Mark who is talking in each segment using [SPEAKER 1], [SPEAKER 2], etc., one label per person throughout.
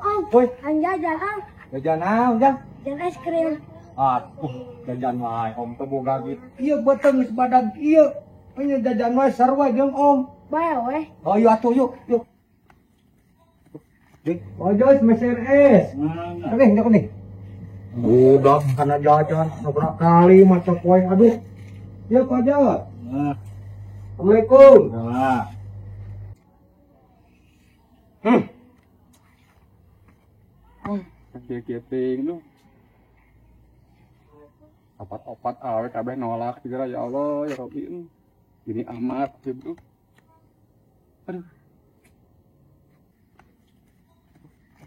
[SPEAKER 1] Om.
[SPEAKER 2] Woi.
[SPEAKER 1] Ang jajan, Om.
[SPEAKER 2] Jajan naon, Jang?
[SPEAKER 1] Jajan es krim.
[SPEAKER 2] Atuh, jajan wae Om teh boga duit. Ieu beuteung geus badag ieu. Ieu jajan wae sarua jeung Om.
[SPEAKER 1] Bae weh.
[SPEAKER 2] Oh iya atuh yuk, yuk. Ding, oh jos meser es. Nih, nih, nih. Udah karena jajan beberapa kali macam poe aduh. Ya Pak Jawa. Assalamualaikum.
[SPEAKER 3] Nah. Kieu-kieu lu. Opat-opat awe kabeh nolak juga ya Allah ya Rabbi. Gini amat gitu. Aduh.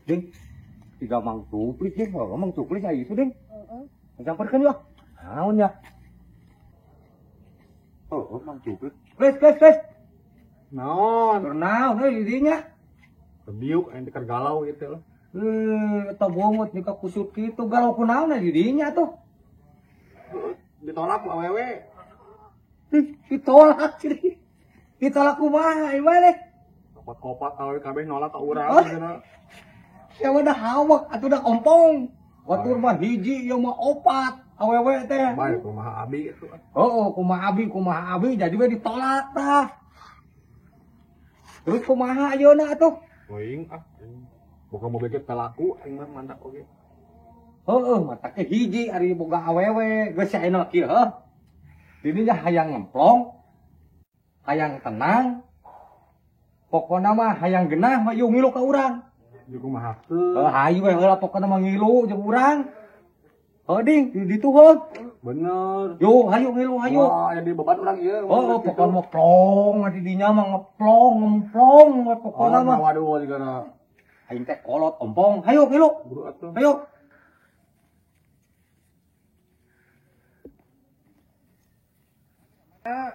[SPEAKER 2] Ding, tiga mang cuplis ding, oh, mang cuplis aya itu ding. Heeh. Samperkeun yeuh. Naon ya? Oh, mang cuplis. Plis, plis, plis.
[SPEAKER 3] Naon?
[SPEAKER 2] Naon euy di dinya?
[SPEAKER 3] Kebiuk aya keur galau gitu loh.
[SPEAKER 2] Eta bongot nikah kusut kitu galau kunaon di dinya tuh.
[SPEAKER 3] Ditolak ku awewe.
[SPEAKER 2] Ditolak sih. Ditolak kumaha ieu mah?
[SPEAKER 3] Kopat-kopat awewe kabeh nolak ka urang cenah.
[SPEAKER 2] Ya udah hawak atuh udah ompong. Batur mah hiji ieu mah opat awewe teh.
[SPEAKER 3] Bae kumaha abi itu.
[SPEAKER 2] Heeh, kumaha abi jadi we ditolak tah. Terus kumaha ayeuna atuh?
[SPEAKER 3] Teuing ah. Boga mobil ge pelaku aing mah mantap oge.
[SPEAKER 2] Heeh, matak ge hiji ari boga awewe geus ayeuna kieu heuh. Dini nya hayang ngemplong. Hayang tenang. Pokona mah hayang genah mah ieu ngilu ka urang.
[SPEAKER 3] Jeung kumaha teu?
[SPEAKER 2] Heuh, hayu we heula pokona mah ngilu jeung urang. Heuh ding, di ditu heuh.
[SPEAKER 3] Bener.
[SPEAKER 2] Yo, hayu ngilu hayu.
[SPEAKER 3] Wah, jadi beban urang ieu.
[SPEAKER 2] Heeh, pokona mah plong di dinya mah ngeplong, ngemplong we pokona mah.
[SPEAKER 3] Waduh juga.
[SPEAKER 2] Aing teh kolot ompong. Hayu ngilu.
[SPEAKER 3] Buru atuh.
[SPEAKER 2] Hayu.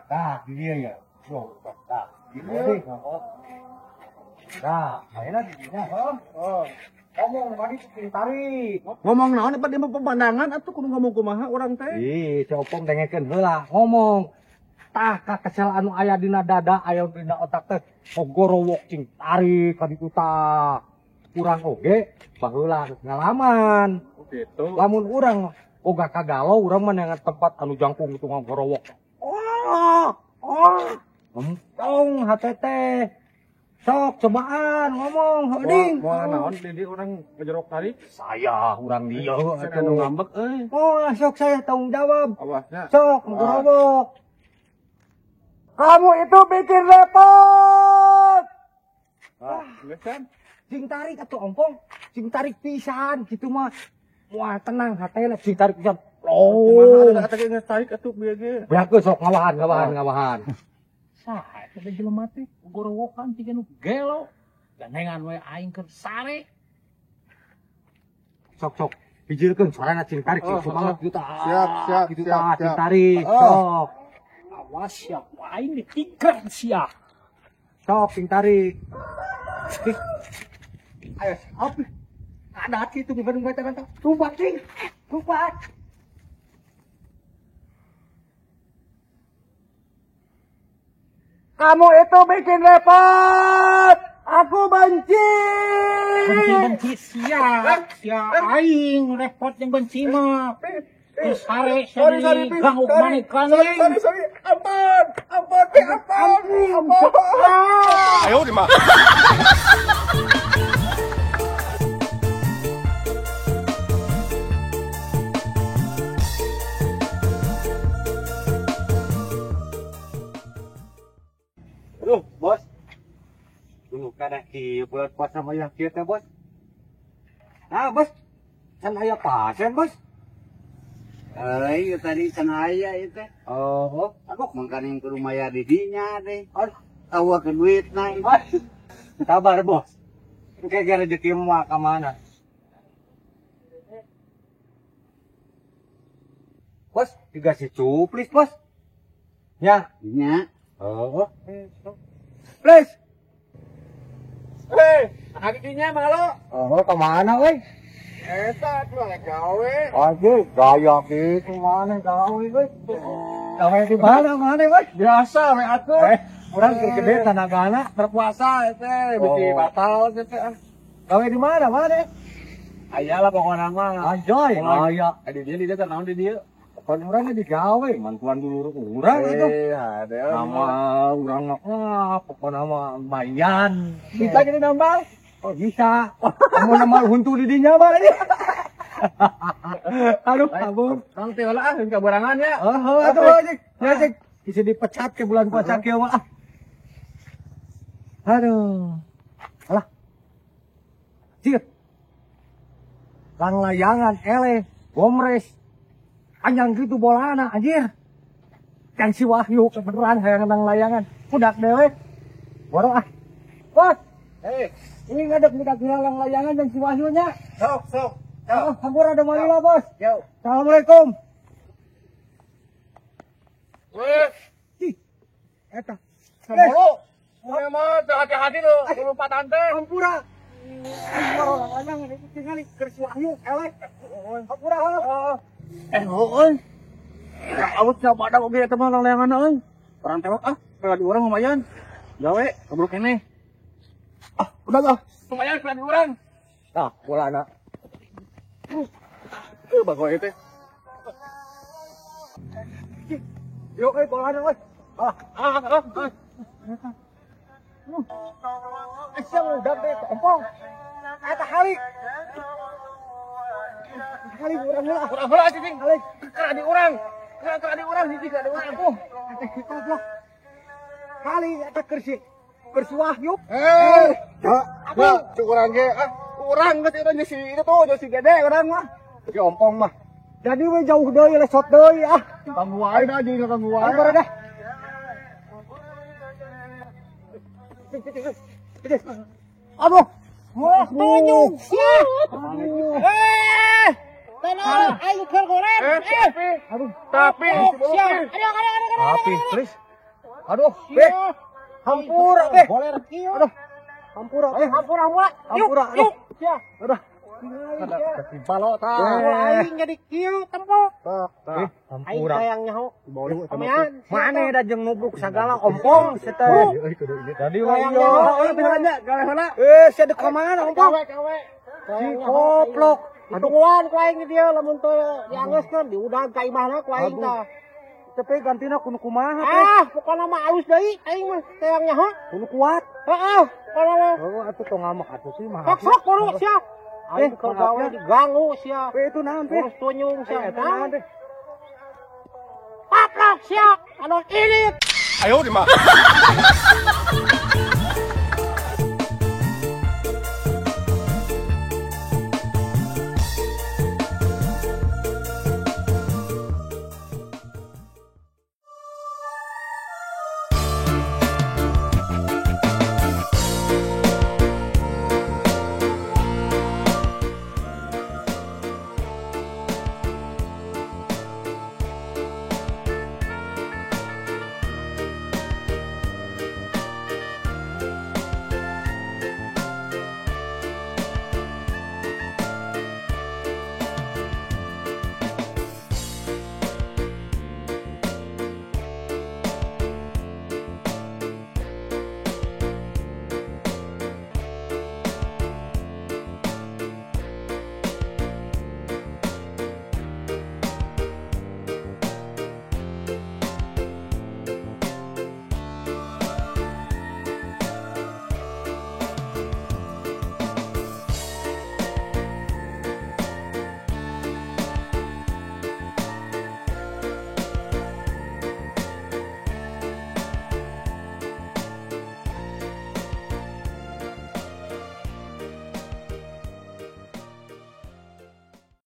[SPEAKER 2] Tah, dia ya. Yo, tah. Ini. Nah, ayeuna di dinya. Heeh. Ngomong mari tarik.
[SPEAKER 3] Ngomong naon eta dia mah pemandangan atuh kudu ngomong kumaha urang teh.
[SPEAKER 2] Ih, si Opong dengekeun heula ngomong. Tah kakesel anu aya dina dada, aya dina otak teh ogorowok cing tarik ka ditu tah. Urang oge baheula ngalaman.
[SPEAKER 3] Gitu.
[SPEAKER 2] Lamun urang boga kagalau urang mah neangan tempat anu jangkung itu ngagorowok. Oh, oh. Entong hate teh. Sok cobaan ngomong heuh ding.
[SPEAKER 3] Moal naon di urang ngajerok tarik?
[SPEAKER 2] Saya urang dieu
[SPEAKER 3] atuh nu ngambek euy.
[SPEAKER 2] Oh, sok saya tanggung jawab.
[SPEAKER 3] Awasnya.
[SPEAKER 2] Sok ngorowok. Kamu itu bikin repot.
[SPEAKER 3] Ah, geus kan?
[SPEAKER 2] Cing tarik atuh ompong, cing tarik pisan kitu mah. Moal tenang hatena cing tarik pisan.
[SPEAKER 3] Oh, kumaha atuh geus tarik atuh bieu ge.
[SPEAKER 2] Beakeun sok ngawahan, ngawahan, ngawahan.
[SPEAKER 4] Saha eta teh jelema teh gorowokan jiga nu gelo. Gandengan we aing keur sare.
[SPEAKER 2] Sok sok hijilkeun sorana cing tarik cing semangat kitu tah.
[SPEAKER 3] Siap, siap,
[SPEAKER 2] kitu
[SPEAKER 3] siap,
[SPEAKER 2] tah cing
[SPEAKER 3] siap.
[SPEAKER 2] tarik. Sok.
[SPEAKER 4] Awas sia aing ditikran sia.
[SPEAKER 2] Sok cing tarik. Ayo, apa? Ada hati itu bukan baca kata. Lupa cing. Lupa. Kamu itu bikin repot. Aku benci.
[SPEAKER 4] Benci-benci sia. Sia aing repot yang benci mah. Terus sare
[SPEAKER 3] Sorry, sorry, Pi.
[SPEAKER 4] ganggu
[SPEAKER 3] Sorry.
[SPEAKER 4] manekan.
[SPEAKER 3] Sorry, sorry, sorry. Ampun, ampun, Pi, ampun. Ampun.
[SPEAKER 5] Ayo di mah.
[SPEAKER 2] Duh, bos. Duh, kada kieu bulan puasa mah yang kieu teh, bos. Nah, bos. Can aya pasien, bos.
[SPEAKER 6] Ieu tadi can aya ieu teh.
[SPEAKER 2] Oh,
[SPEAKER 6] Aduh, mangkaning kudu mayar di dinya teh.
[SPEAKER 2] Aduh.
[SPEAKER 6] Tawa ke duitna.
[SPEAKER 2] Sabar, bos. Engke ge rezeki mah ka mana? Bos, dikasih cuplis, bos. Ya.
[SPEAKER 6] Nya.
[SPEAKER 2] Oh. Please.
[SPEAKER 3] Hei, dinya mah lo.
[SPEAKER 2] Oh, ke mana, weh?
[SPEAKER 3] Eta atuh rek gawe.
[SPEAKER 2] Anjir, gaya gitu mana gawe, weh. Gawe di mana mana, weh?
[SPEAKER 3] Biasa we atuh.
[SPEAKER 2] Urang keur gede tanagana
[SPEAKER 3] berpuasa teh, bisi batal teh.
[SPEAKER 2] Gawe di mana, mana?
[SPEAKER 3] Aya lah pokokna mah.
[SPEAKER 2] Anjay, aya.
[SPEAKER 3] Di dieu di dieu naon di dieu?
[SPEAKER 2] Pan urang di gawe, mantuan dulur urang atuh.
[SPEAKER 3] Ada.
[SPEAKER 2] Nama urang mah pokokna mah lumayan.
[SPEAKER 3] Bisa jadi nambal?
[SPEAKER 2] Oh, bisa. Kamu nambal huntu di dinya mah ini. Aduh, abang.
[SPEAKER 3] Kang teh heula ah kabarangan ya.
[SPEAKER 2] Heeh, atuh cik. Ya cik, bisa dipecat ke bulan puasa kieu mah. Aduh. Alah. Cik. Lang layangan eleh, gomres. Anjang gitu bolana anjir. Yang si Wahyu kebeneran hayang nang layangan. Budak dewek. Boro ah. Bos. Ini ngadeg budak lang layangan dan si Wahyunya.
[SPEAKER 3] Sok, sok.
[SPEAKER 2] Oh, hampura ada malila, Bos.
[SPEAKER 3] Yo.
[SPEAKER 2] Assalamualaikum.
[SPEAKER 3] Weh,
[SPEAKER 2] Ih. Eta.
[SPEAKER 3] Sebelum mulai mah hati-hati lo, lompatan teh.
[SPEAKER 2] Hampura. Ayo layangan itu tingali keur si Wahyu eleh. Hampura. Heeh.
[SPEAKER 3] Heueuh. Awut sia badak oge eta mah layangan euy. Orang tewak ah, kalau di urang lumayan. Gawe keburu keneh. Ah, udah lah. Lumayan kalau di urang.
[SPEAKER 2] Tah, bolana.
[SPEAKER 3] Bagoy teh.
[SPEAKER 2] Yuk, bolana euy. Ah,
[SPEAKER 3] ah, ah.
[SPEAKER 2] Asa udah deh, ompong. Eta halik. Halik urang heula.
[SPEAKER 3] Urang heula cicing.
[SPEAKER 2] Halik.
[SPEAKER 3] Keur di urang. Keur di urang cicing keur di urang.
[SPEAKER 2] Oh, eta goblok. Halik eta keur si Wahyu.
[SPEAKER 3] Nah, cuk urang ge ah, urang geus eta si itu tuh, si Gede urang mah.
[SPEAKER 2] Si ompong mah. Jadi we jauh deui lesot deui ah.
[SPEAKER 3] Ganggu wae dah jeung ganggu wae.
[SPEAKER 2] Ampura dah. Aduh.
[SPEAKER 4] Wah, tunjuk sia. Tolong, ayo keur goreng.
[SPEAKER 2] Aduh,
[SPEAKER 3] tapi
[SPEAKER 4] sia. Aduh, aduh, aduh, aduh.
[SPEAKER 2] Tapi, please. Aduh, be. Hampura, be.
[SPEAKER 4] Goler kieu.
[SPEAKER 2] Aduh. Hampura, be.
[SPEAKER 4] Hampura, hampura.
[SPEAKER 2] Hampura, aduh.
[SPEAKER 4] Sia.
[SPEAKER 2] Aduh.
[SPEAKER 3] Balok tah.
[SPEAKER 4] Aing jadi kieu tempo.
[SPEAKER 2] Tah,
[SPEAKER 4] Aing hayang nyaho.
[SPEAKER 2] Mane da jeung nubruk sagala ompong seteh. Jadi we
[SPEAKER 4] Hayang
[SPEAKER 2] ieu.
[SPEAKER 4] nyaho.
[SPEAKER 3] Oh, beneran nya, gawe heula.
[SPEAKER 2] Sia dek ka mana ompong?
[SPEAKER 4] Gawe, gawe.
[SPEAKER 2] Si koplok.
[SPEAKER 4] Tungguan ku aing di dieu lamun teu diangeuskeun diudag ka imahna ku aing tah.
[SPEAKER 2] Tapi gantina kudu kumaha teh?
[SPEAKER 4] Ah, pokona mah alus deui aing mah hayang nyaho.
[SPEAKER 2] Kudu kuat.
[SPEAKER 4] Heeh, pokona mah.
[SPEAKER 2] Oh, atuh tong ngamak atuh sih mah.
[SPEAKER 4] Sok sok buru sia. Aing keur
[SPEAKER 2] maaf
[SPEAKER 4] gawe
[SPEAKER 2] ya.
[SPEAKER 4] diganggu sia.
[SPEAKER 2] Itu naon teh?
[SPEAKER 4] Urus tunyung sia.
[SPEAKER 2] Eta naon teh?
[SPEAKER 4] Paplok sia. Anu ini.
[SPEAKER 5] 哎呦我的妈！